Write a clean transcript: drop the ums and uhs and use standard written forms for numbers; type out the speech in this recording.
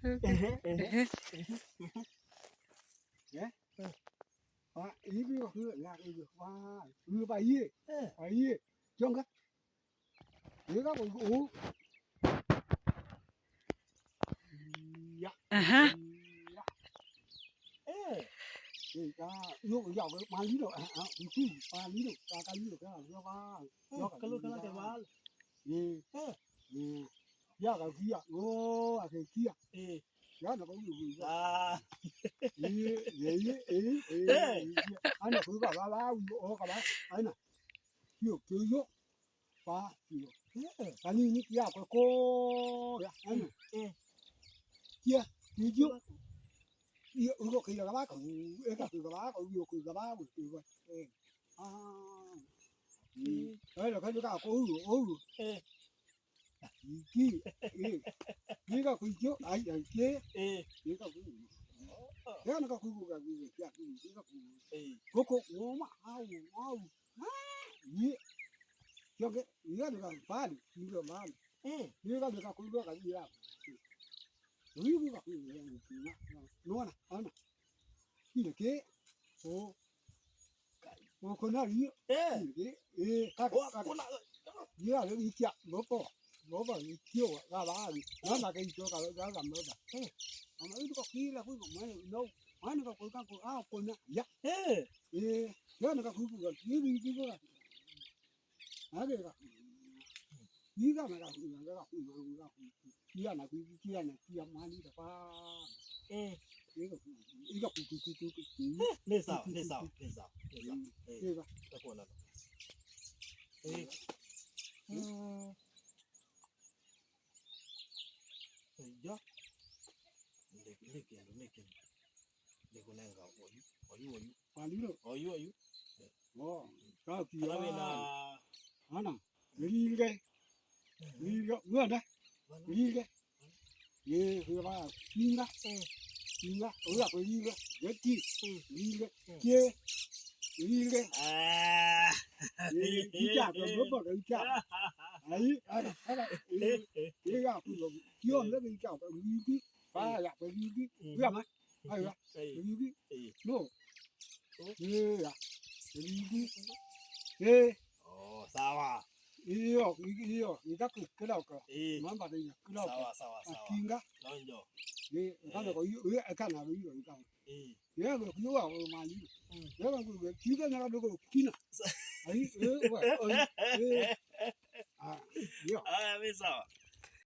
Ehe. Aha. Ni sawa, ni sawa, ni sawa, ni sawa. Tutakuonana. Ya. Ni kindu nikunenga oyu oyu oyu oyu oyu. Kana wina Oh, sawa. Sawa sawa sawa. Nonjo. Aya, mi sawa.